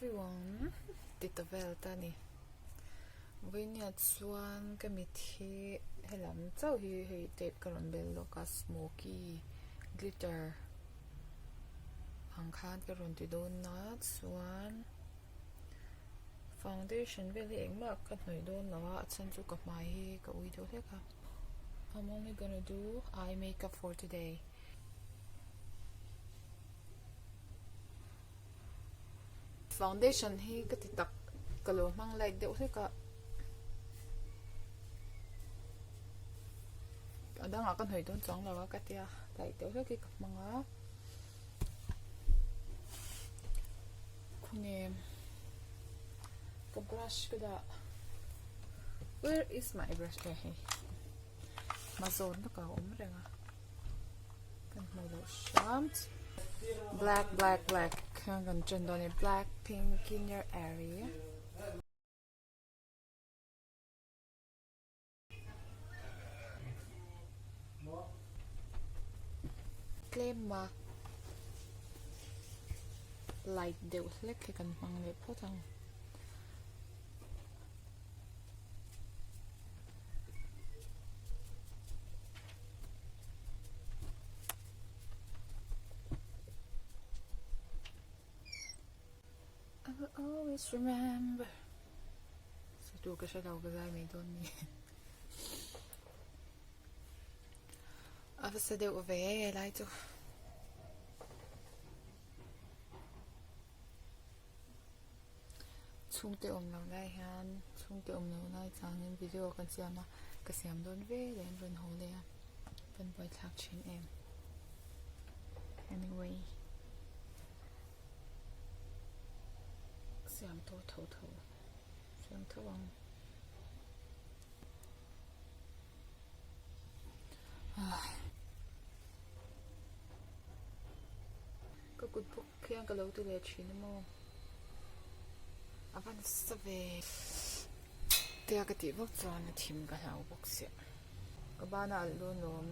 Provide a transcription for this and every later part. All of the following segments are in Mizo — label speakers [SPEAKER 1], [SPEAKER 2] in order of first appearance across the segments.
[SPEAKER 1] everyone ti ta vel ta ni vawinia chuan ka mit hi helam chauh hi hei tape ka rawn bel lawk a smoky glitter ang khan ka rawn ti dawn a chuan foundation vel hi engmah ka hnawih dawn lo a a chhan chu ka hmai hi ka ui deuh hlek a I'm only gonna do eye makeup for today. Foundation hi ka ti tak ka lo hmang light deuh hlek a a dangah ka hnawih dawn chuang lo a ka tia light deuh hlek hi ka hmang a khawnge ka brush ka dah where is my brush e hei hma zawn lawkah a awm reng a. Kan hmuh loh hram black black black hian kan chen dawn a ni black pink in your area. Tlem a light deuh hlek hi kan hmang leh phawt ang. I will always remember Sa tur ka hre lo ka zai mai dawn ni A va sa deuh ve lai chu. Chhungte awm loh lai hian chhungte awm loh lai changin video kan siam a ka siam dawn ve leh an rawn haw leh a kan buaithlak thin em anyway siam tawh tho tho siam tho ang. Ka kut bawk khian ka lo ti leh thin a maw a va nasa ve tia ka tih vak chuan a thim ka hlau bawk sia ka bana alh dawn lawm.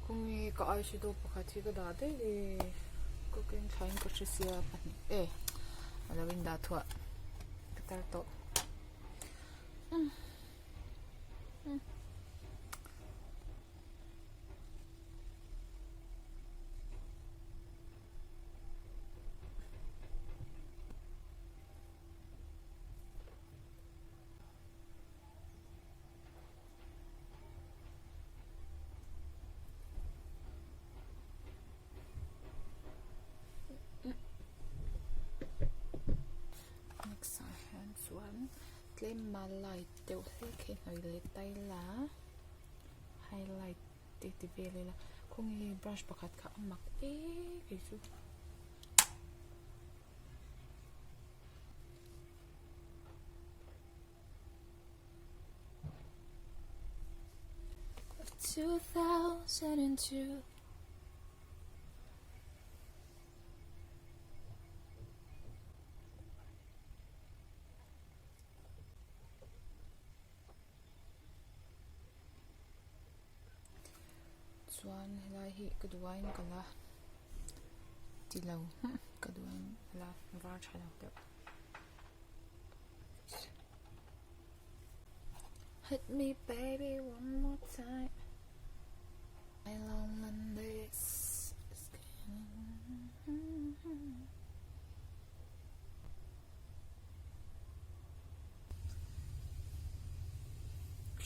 [SPEAKER 1] Kawngin ka eyeshadow pakhat hi ka dah daih e ka keng thlain ka hre sia pahnih e a lo indah thuah ka tar tawh. Next ah hian chuan tlem a light deuh hlek hi hnawih leh ta ila highlight te ti vel ila khawnge brush pakhat kha a mak em em chu. Chuan helai hi ka duh aiin ka la ti lo ka duh aiin ka la var tha lo deuh. Hit me baby one more time I loneliness is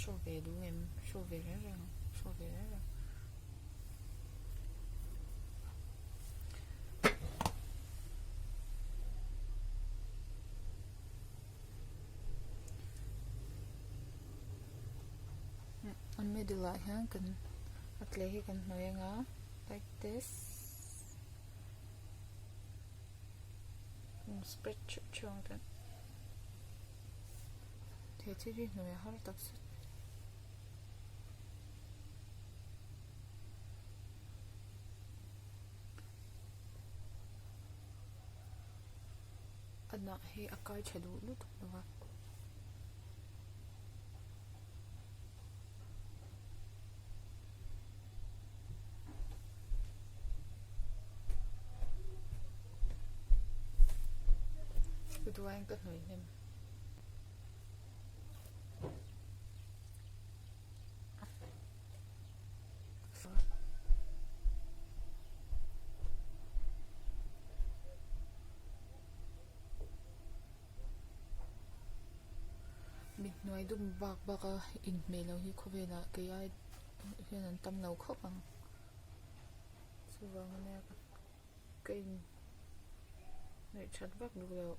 [SPEAKER 1] Show ve duh em? Show ve reng reng ang. Show ve reng reng. A middle ah hian kan a tle hi kan hnawih anga like this. Spread theuh theuh ang chuan he thil hi hnuai a har tak zet. A hnah hi a kai tha duh lutuk lo va. Ka duaiin ka hnawih hnem. Mit hnuai dum bak bak a inhmeh loh hi khawvelah kei ai hian an tam lo khawp ang chuvang ania ka in ngaih that vak duh loh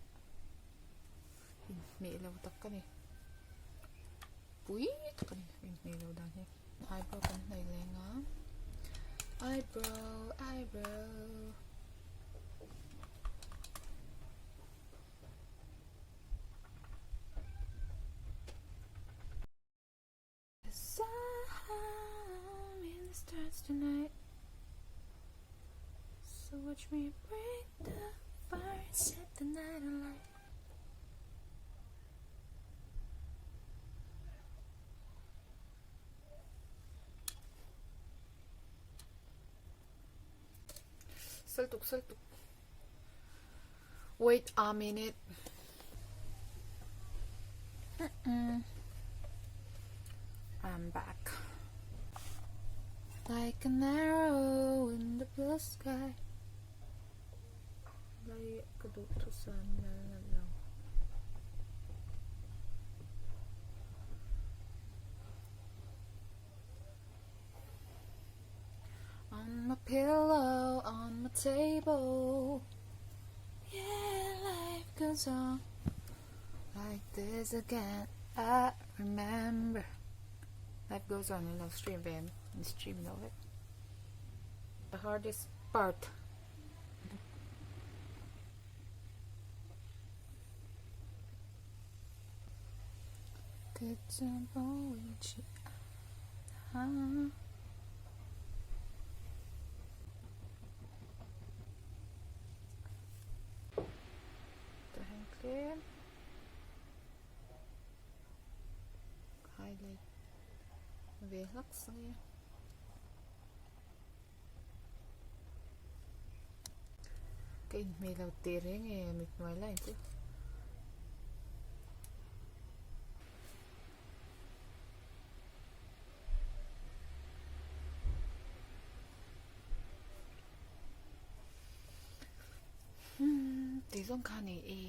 [SPEAKER 1] inhmeh lo tak ka ni pui tak a ni inhmeh loh dan hi eyebrow kan hnaih leng a eyebrow eyebrow. I'm in the stars tonight. So watch me break the fire, set the night alight. Saltuk, saltuk. Wait a minute. Mm-mm. I'm back. Like an arrow in the blue sky. Lai ka duh thusam lal nalh lo. On my pillow, on my table Yeah, life goes on Like this again I remember Life goes on in lo stream ve em? In stream lo vek The hardest part Tah hian tlem highlight ve hlak sang e. Ka inhmeh lo teh reng e mit hnuai line chu. Tih zawng kha a ni e.